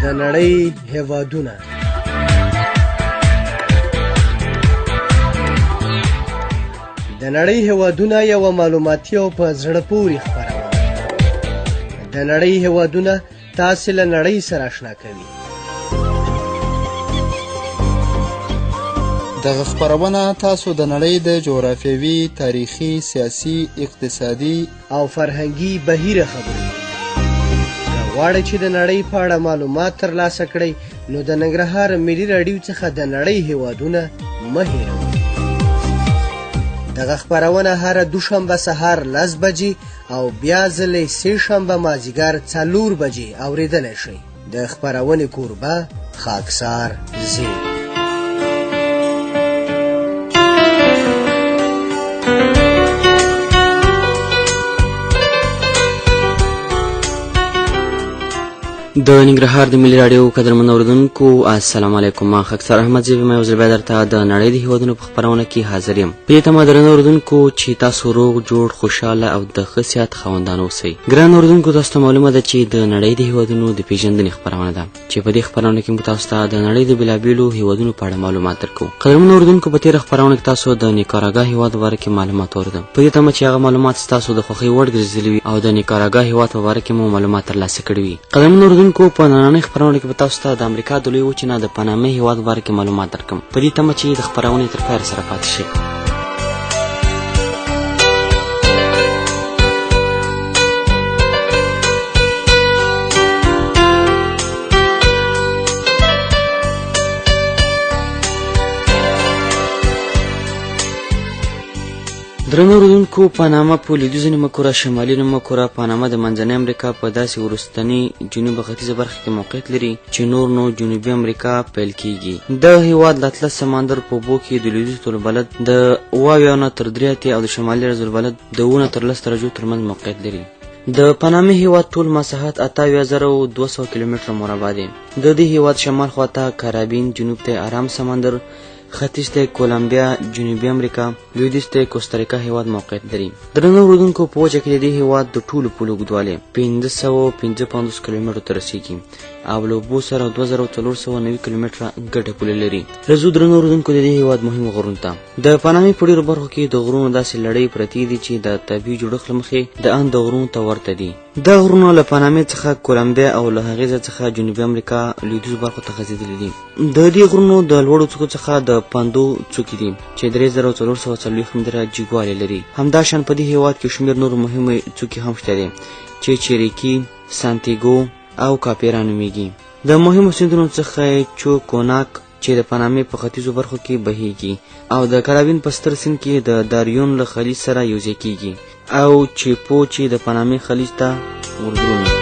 د نړۍ هیوادونه. د نړۍ هیوادونه یوه معلوماتي او په زړه پورې خپرونه. د نړۍ هیوادونه تاسې له نړۍ سره آشنا کوي. دغه خپرونه تاسو د نړۍ د جغرافیوي، تاریخي، سیاسي، اقتصادي او فرهنګي بهیره خبروي. که غواړئ چې د نړۍ په اړه معلومات ترلاسه کړئ، نو د ننګرهار ملي راډیو څخه د نړۍ هیوادونه مه هېروئ. دغه خپرونه هره دوشنبه سهار 10 بجې او بیا ځلې سه شنبه مازیګر 4 بجې اورېدلی شئ. د خپرونې کوربه خاکسار زیب. د ننګرهار د ملي راډیو قدرمن اوریدونکو، السلام علیکم. ما خاکسار احمد زیب یم، یو ځل بیا درته د نړۍ د هیوادونو په خپرونه کې حاضر یم. په دې تمه درنو اوریدونکو چې تاسو روغ جوړ، خوشحاله او د ښه صحت خاوندان اوسئ. ګران اوریدونکو، تاسو ته معلومه ده چې د نړۍ د هیوادونو د پیژندنې خپرونه ده چې په دې خپرونه کې موږ تاسو ته د نړۍ د بېلابېلو هیوادونو په اړه معلومات درکوو. قدرمن اوریدونکو، په تېره خپرونه کې تاسو د نیکاراګا هیواد په باره کې معلومات واورېدل. په دې تمه چې هغه معلومات ستاسو د خوښۍ وړ ګرځېدلي وي او د نیکاراګا هیواد په باره کې مو معلومات ترلاسه کړي وي. قدرمن اوریدونکو، په نننۍ خپرونه کې به تاسو ته د امریکا د لویې وچې نه د پانامې هیواد په باره کې معلومات درکړم. په دې تمه چې د خپرونې تر پایه سره پاتې شئ. درنو اورېدونکو، پاناما په لویدیځه نیمه کره، شمالي نیمه کره، پاناما د منځنۍ امریکا په داسې وروستنۍ جنوب ختیځه برخه کې موقعیت لري چې نور نو جنوبي امریکا پیل کیږي. دغه هیواد د اطلس سمندر په اوبو کې د لویدیځ طولبلد د 77 نه تر 83 او د شمالي رزالبلد د 7 نه تر 10 درجو ترمنځ موقعیت لري. د پانامې هیواد ټول مساحت 78200 کیلومتره مربع دی. د دې هیواد شمال خواته کارابین، جنوب ته ارام سمندر، ختیځ ته کولمبیا، جنوبي امریکا، لویدیځ ته کوستاریکا هیواد موقعیت لري. درنو اورېدونکو، په وچه کې د دې هیواد د ټولو پولو اوږدوالی 555 کیلومترو ته رسیږي او له اوبو سره 2490 کیلومتره ګډه پوله لري. راځو درنو اورېدونکو د دې هیواد مهمو غرونو ته. د پانامې په ډېرو برخو کې د غرونو داسې لړۍ پرتې دي چې د طبیعي جوړښت له مخې د اند غرونو ته ورته دي. دا غرونه له پانامې څخه کولمبیا او له هغې ځای څخه جنوبي امریکا لویدیځو برخو ته غځېدلي دي. د دې غرونو د لوړو څوکو څخه د پاندو څوکې دي چې 3440 متره جګوالی لري. همداشان په دې هیواد کې شمېر نورو مهمې څوکې هم شته دي چې چیریکي، سانتیګو او کاپیرا نومیږي. د مهمو سیندونو څخه یې چوکوناک چې د پانامې په ختیځو برخو کې بهیږي او د کارابین په ستر سیند کې د داریون له خلیج سره یوځای کیږي او چیپو چې د پانامې خلیج ته وردرومي.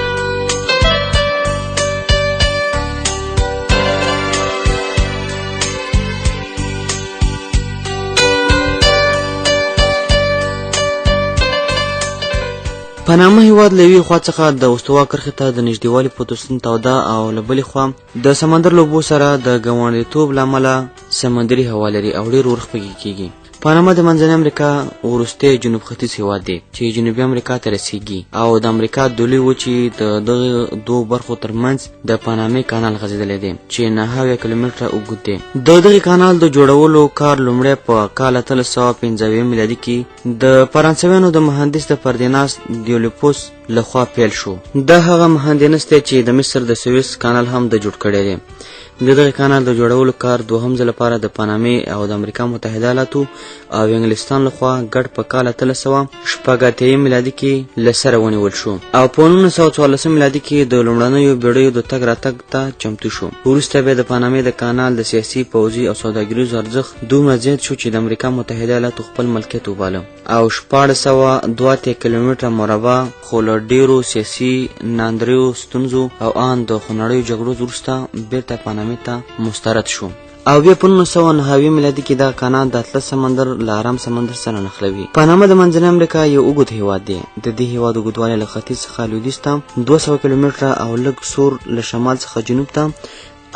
پاناما هیواد له یوې خوا څخه د استوا کرښې ته د نږدېوالي په توسن توده او له بلې خوا د سمندر له اوبو سره د ګاونډیتوب له امله سمندري هوا لري او ډېر اورښت پکې کیږي. پاناما د منځنۍ امریکا وروستی جنوب ختیځ هیواد دی چې جنوبي امریکا ته رسیږي او د امریکا د لوی وچې د دغه دوو برخو ترمنځ د پانامې کانال غځېدلی دی چې 79 کیلومتره اوږد دی. د دغه کانال د جوړولو کار لومړی په کال 1875 میلادي کې د فرانسویانو د مهندس د فردیناس دیولیپوس لخوا پیل شو. دا هغه مهندس دی چې د مصر د سویس کانال هم د جوړ کړی دی. د دغه کانال د جوړولو کار دوهم ځل لپاره د پانامې او د امریکا متحده ایالاتو او انګلستان لخوا ګډ په کال 1886 میلادي کې له سره ونیول شو او په 1914 میلادي کې د لومړنیو بیړیو د تګ راتګ ته چمتو شو. وروسته بیا د پانامې د کانال د سیاسي، پوځي او سوداګریزو ارزښت دومره زیات شو چې د امریکا متحده ایالاتو خپل ملکیت وباله او 1682 کیلومتره مربع، خو له ډېرو سیاسي ناندریو، ستونزو او آن د خونړیو جګړو وروسته بیرته پانامې ته مسترد شو. او بیا په 1999 میلادي کې دغه کانال د اطلس سمندر له ارام سمندر سره نښلوي. پاناما د منځنۍ امریکا یو اوږد هیواد دی. د دې هیواد اوږدوالی له ختیځ څخه لویدیځ ته 200 کیلومتره او لږ سور له شمال څخه جنوب ته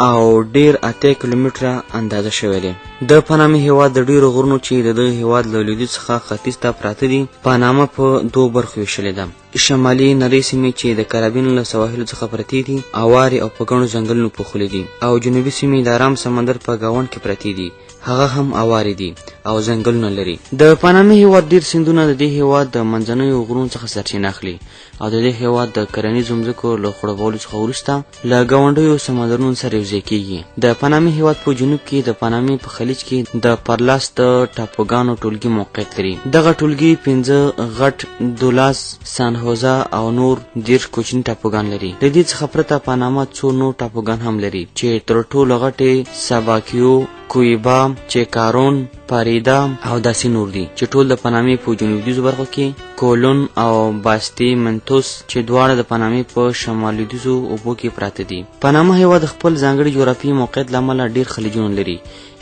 او ډېر 80 کیلومتره اندازه شوی دی. د پانامې هېواد د ډېرو غرونو چې د دغه هېواد له لویدیځ څخه ختیځ ته پراته دي، پانامه په دوو برخو ویشلې ده. شمالي نرۍ سیمې چې د کارابین له سواحلو څخه پرتې دي، اوارې او په ګڼو ځنګلونو پوښلې دي او جنوبي سیمې د ارام سمندر په ګاونډ کې پرتې دي، هغه هم اوارې دي او ځنګلونه لري. د پانامې هېواد ډېر سیندونه د دې هېواد د منځنیو غرونو څخه سرچینه اخلي او د دې هېواد د کرنیزو مځکو له خړوبولو څخه وروسته له ګاونډیو سمندرونو سره یوځای کیږي. د پانامې هېواد په جنوب کې د پانامې په خلیج کې د پرلاس د ټاپوګانو ټولګي موقعیت لري. دغه ټولګي 5 غټ، دولاس، سانهوزا او نور 30 کوچني ټاپوګان لري. له دې څخه پرته پاناما څو نور ټاپوګان هم لري چې تر ټولو غټې ساباکیو، کویبا، چیکارون، پاریدا او داسې نور دي چې ټول د پانامې په جنوب لویدیځو برخو کې، کولون او باستي منتوس چې دواړه د پانامې په شمال لویدیځو اوبو کې پراته دي. پاناما هېواد د خپل ځانګړي جغرافیي موقعیت له امله ډېر خلیجونه لري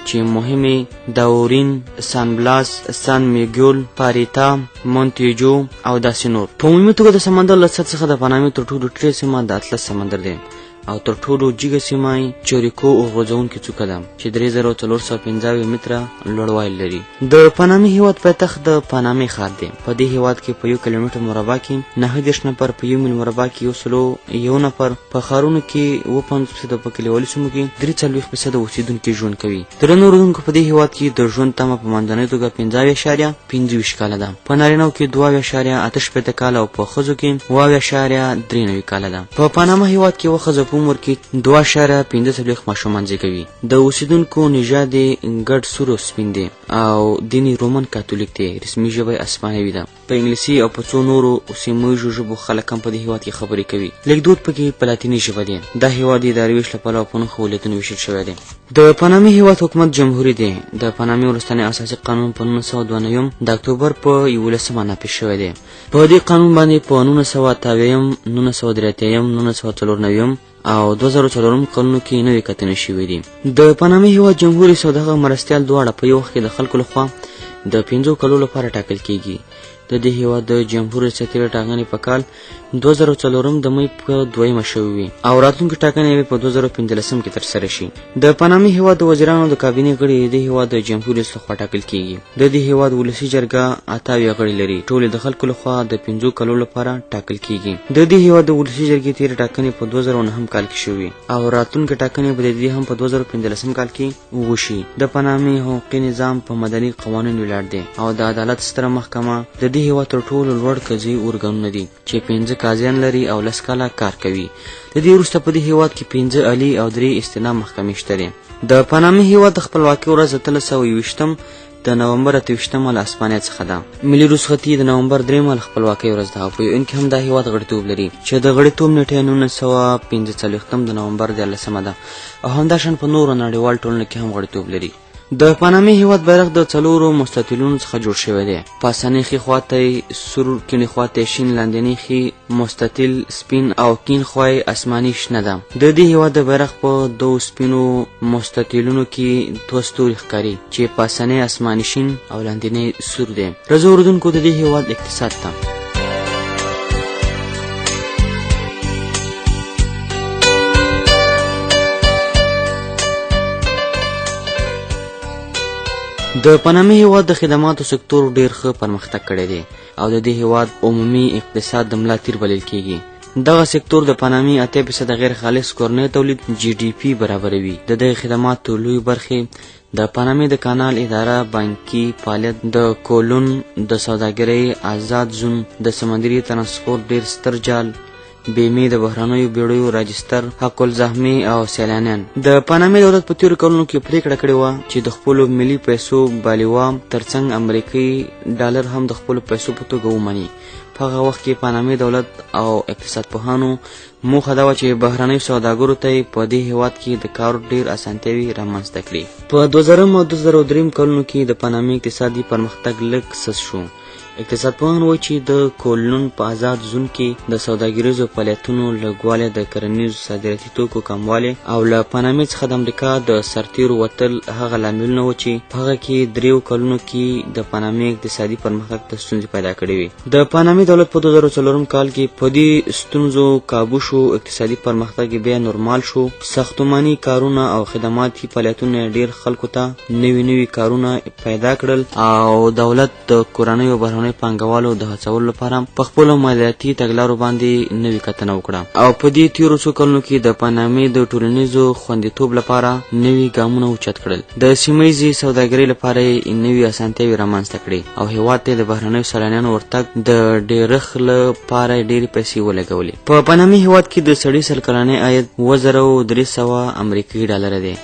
چې مهمې داورین، سان بلاس، سان میګول، پاریتا، مونتیجو او داسې نور. په عمومي توګه د سمندر له سطح څخه د پانامې تر ټولو ټیټه سیمه د اطلس سمندر دی او تر ټولو جګه سیمه یې چوریکو اورغورځوونکې څوکه ده چې 3475 متره لوړوالی لري. د پانامې هېواد پایتخت د پانامې ښار دی. په دې هېواد کې په 1 کیلومتر مربع کې 39 نفر، په 1 میل مربع کې 101 نفر، په ښارونو کې 57 فیصده، په کلیوالي سیمو کې 43 فیصده اوسېدونکي ژوند کوي. درنو اورېدونکو، په دې هېواد کې د ژوند تمه په منځنۍ توګه 75.25 کاله ده. په نارینهو کې 72.68 کاله او په ښځو کې 7.93 کاله ده. په پاناما هېواد کې یوه ښځه په عمر کې 2.45 ماشومان زېږوي. د اوسېدونکو نژاد یې ګډ سور او سپین دی او دین یې رومن کاتولیک دی. رسمي ژبه یې اسپانوي ده. په انګلیسي او په څو نورو سیمه ییزو ژبو خلک هم په دې هېواد کې خبرې کوي. لیکدود پکې په لاتیني ژبه دی. دا هېواد د اداري وېش له پلوه په نهو ولایتونو ویشل شوی دی. د پانامې هېواد حکومت جمهوري دی. د پانامې وروستنی اساسي قانون په 1992 د اکتوبر په 11 نافذ شوی دی. په دې قانون باندې په 1978، 1983، 1994 او 2004 کلونو کې نوې کتنې شوې دي. د پانامې هېواد جمهور رئیس او د هغه مرستیال دواړه په یو وخت کې د خلکو لخوا د 5 کلو لپاره ټاکل کیږي. د دې هېواد د جمهور رئیس تېرې ټاکنې په کال 2004 د مۍ په 2 شوې وې او راتلونکې ټاکنې به په 2015 کې ترسره شي. د پانامې هېواد د وزیرانو د کابینې غړي د دې هېواد د جمهور رئیس لخوا ټاکل کیږي. د دې هېواد ولسي جرګه 78 غړي لري، ټول د خلکو لخوا د 5 کلو لپاره ټاکل کیږي. د دې هېواد د ولسي جرګې تېرې ټاکنې په 2009 کال کې شوې او راتلونکې ټاکنې به د دې هم په 2015 کال کې وشي. د پانامې حقوقي نظام په مدني قوانینو ولاړ دی او د عدالت ستره محکمه د دې هېواد تر ټولو لوړ قضایي ارګانونه دي چې 5 قاضیان لري او 10 کاله کار کوي. د دې وروسته په دې هېواد کې 5 عالي او 3 استیناف محکمې شته دي. د پانامې هېواد د خپلواکۍ ورځ 1821 د نومبر 28 له اسپانیا څخه ده. ملي رخصتي د نومبر 3 له خپلواکۍ ورځ ده او په یو کې هم دا هېواد غړیتوب لري چې د غړیتوب نېټه یې 1945 د نومبر 13 ده او همداشان په نورو نړیوال ټولنو کې هم غړیتوب لري. د پانامې هېواد بیرغ د 4 مستطیلونو څخه جوړ شوی دی. پاسنۍ ښي خوا ته یې سور، کیڼې خوا ته یې شین، لاندینی ښي مستطیل سپین او کیڼ خوا یې آسماني شنه ده. د دې هېواد د بیرغ په 2 سپینو مستطیلونو کې 2 ستوري ښکاري چې پاسنی آسماني شین او لاندینی سور دی. راځو اورېدونکو د دې هېواد اقتصاد ته. د پانامې هېواد د خدماتو سکتور ډېر ښه پرمختګ کړی دی او د دې هېواد عمومي اقتصاد د ملا تیر بلل کیږي. دغه سکتور د پانامې 80% غیر خالص کورنی تولید جي ډي پي برابروي. د دغه خدماتو لوی برخې د پانامې د کانال اداره، بانکي فعالیت، د کولون د سوداګرۍ ازاد زون، د سمندري ترانسپورت ډېر ستر جال، بیمې، د بهرنیو بیړیو راجستر، حق الزحمې او سیلانیان. د پانامې دولت په تېرو کلونو کې پرېکړه کړې وه چې د خپلو ملي پیسو بالیوا ترڅنګ امریکایي ډالر هم د خپلو پیسو په توګه ومني. په هغه وخت کې پانامې دولت او اقتصاد پوهانو موخه دا وه چې بهرنیو سوداګرو ته یې په دې هېواد کې د کار ډېر اسانتیاوې رامنځته کړي. په 2000 او 2003 کلونو کې د پانامې اقتصادي پرمختګ لږ سست شو. اقتصاد پوهان وایي چې د کولون په ازاد زون کې د سوداګریزو فعالیتونو لږوالی، د کرنیزو صادراتي توکو کموالی او له پانامې څخه د امریکا د سرتیرو وتل هغه لاملونه وو چې په هغه کې دریو کلونو کې د پانامې اقتصادي پرمختګ ته ستونزې پیدا کړې وې. د پانامې دولت په 2004 کال کې په دې ستونزو کابو شو، اقتصادي پرمختګ یې بیا نورمال شو، ساختماني کارونه او خدماتي فعالیتونه یې ډېر خلکو ته نوي نوي کارونه پیدا کړل او دولت د کورنیو او بهرنیو پانګوالو د هڅولو لپاره په خپلو مالیاتي تګلارو باندې نوې کتنه وکړه او په دې تیرو څو کلونو کې د پانامې د ټولنیزو خوندیتوب لپاره نوي ګامونه اوچت کړل. د سیمه ییزې سوداګرۍ لپاره یې نوې اسانتیاوې رامنځته کړې او هیواد ته د بهرنیو سیلانیانو ورتګ د ډېرښت لپاره یې ډېرې پیسې ولګولې. په پانامې هیواد کې د سړي سل کلنی عاید 7300 امریکایي ډالره دی.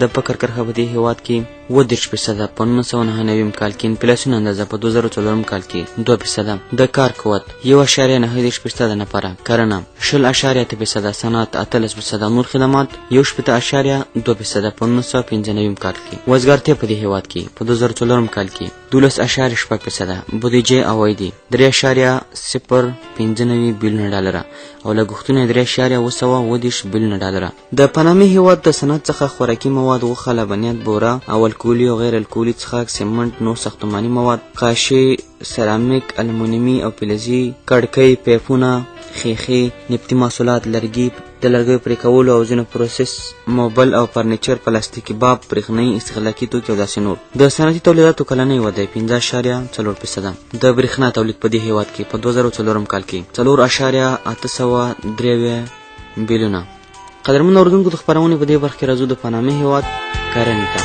د فقر کرښه په دې هیواد کې 37 فیصده، په 1999 کال کې انفلاسیون اندازه په 2004 کال کې 2 فیصده، د کار قوت 1.39 فیصده نفره، کرنه 20.8 فیصده، صنعت 18 فیصده، نور خدمات 16.2 فیصده په 1995 کال کې. وزګارتیا په دې هیواد کې په 2004 کال کې 12.6 فیصده، بودیجه عواید 3.095 بیلیونه ډالره او لګښتونه 3.730 بیلیونه ډالره. د پانامې هیواد د صنعت څخه خوراکي مواد، غوښه، لبنیات، بوره او الکولي او غیر الکولي څښاک، سیمنټ، نور ساختماني مواد، قاشې، سرامیک، المونیمي او فلزي کړکۍ، پیپونه، ښیښې، نفتي محصولات، لرګي، د لرګیو پرې کولو او ځینو پروسس، موبل او فرنیچر، پلاستیکي باب، برېښنايي استهلاکي توکي او داسې نور. د صنعتي تولیداتو کلنۍ وده 5.4 فیصده. د برېښنا تولید په دې هیواد کې په 2004 کال کې 4.873 بیلیونه. قدرمن اوریدونکو، د خپرونې په دې برخه کې راځو د پانامې هیواد کرنې ته.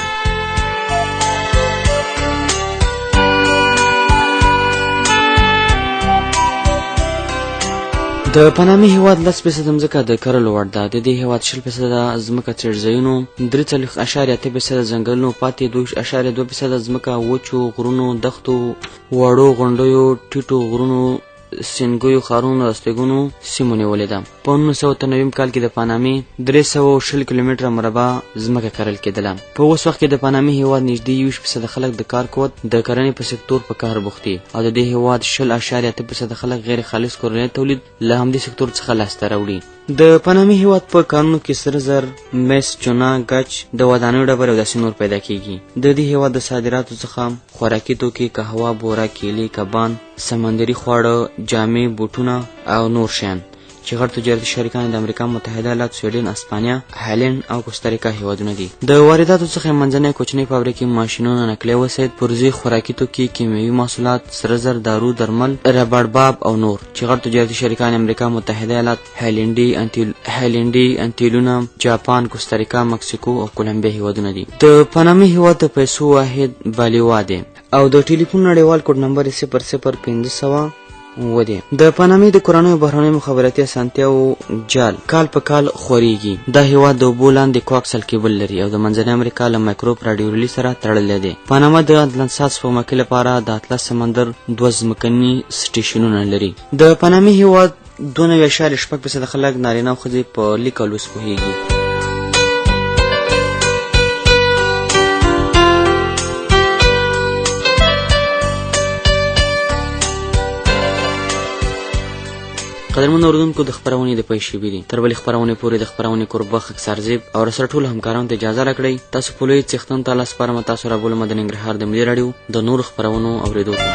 د پانامې هیواد 10 فیصده ځمکه د کرلو وړ ده. د دې هیواد 20 فیصده ځمکه څړځایونو، 43.8 فیصده ځنګلونو، پاتې 2.2 فیصده ځمکه وچو غرونو، دښتو، وړو غونډیو، ټیټو غرونو، سینګیو ښارونو او استوګنو سیمو نیولې ده. په 1990 کال کې د پانامې 320 کیلومتره مربع ځمکه کرل کېدله. په اوس وخت کې د پانامې هیواد نږدې 21 فیصده خلک د کار قوت د کرنې په سکتور په کار بوخت دي او د دې هیواد 20.8 فیصده خلک غیر خالص کورنی تولید له همدې سکتور څخه لاسته راوړي. د پانامې هیواد په کانونو کې سره زر، مس، چونه، ګچ، د ودانیو ډبرې او داسې نور پیدا کیږي. د دې هیواد د صادراتو څخه خوراکي توکي، قهوه، بوره، کیلې، کبان، سمندري خواړه، جامې، بوټونه او نور شیان چې غټ تجارتي شریکان د امریکا متحده ایالات، سویډن، اسپانیا، هالنډ او کوستاریکا هیوادونه دي. د وارداتو څخه منځنۍ کوچنۍ فابریکې، ماشینونه، نقلیه وسایط، پرزې، خوراکي توکي، کیمیاوي محصولات، سره زر، دارو درمل، ربړباب او نور چې غټ تجارتي شریکان امریکا متحده ایالات، هالنډي انتیلونه، جاپان، کوستاریکا، مکسیکو او کولمبیا هیوادونه دي. د پانامې هیواد د پیسو واحد بالیوا دی او د ټلیفون نړیوال کوډ نمبر یې 00500 دی. د پانامې د کورنیو بهرنیو مخابراتي اسانتیاوو جال کال په کال خورېږي. دا هیواد د اوبو لاندې کواکسل کیبل لري او د منځنۍ امریکا له مایکروپ راډیو سره تړلی دی. پاناما د اتلانسات سپوږمکۍ لپاره د اطلس سمندر دوه ځمکني سټیشنونه لري. د پانامې هیواد 92.6 فیصده خلک نارینه او ښځې په لیک او لوست پوهېږي. قدرمن اوریدونکو، د خپرونې د پای شېبې دي. تر بلې خپرونې پورې د خپرونې کوربه خاکسار زیب او راسره ټولو همکارانو ته اجازه راکړئ. تاسو په لوی څښتن تعالی سپارم. تاسو رابولم د ننګرهار د ملي راډیو د نورو خپرونو اورېدو ته.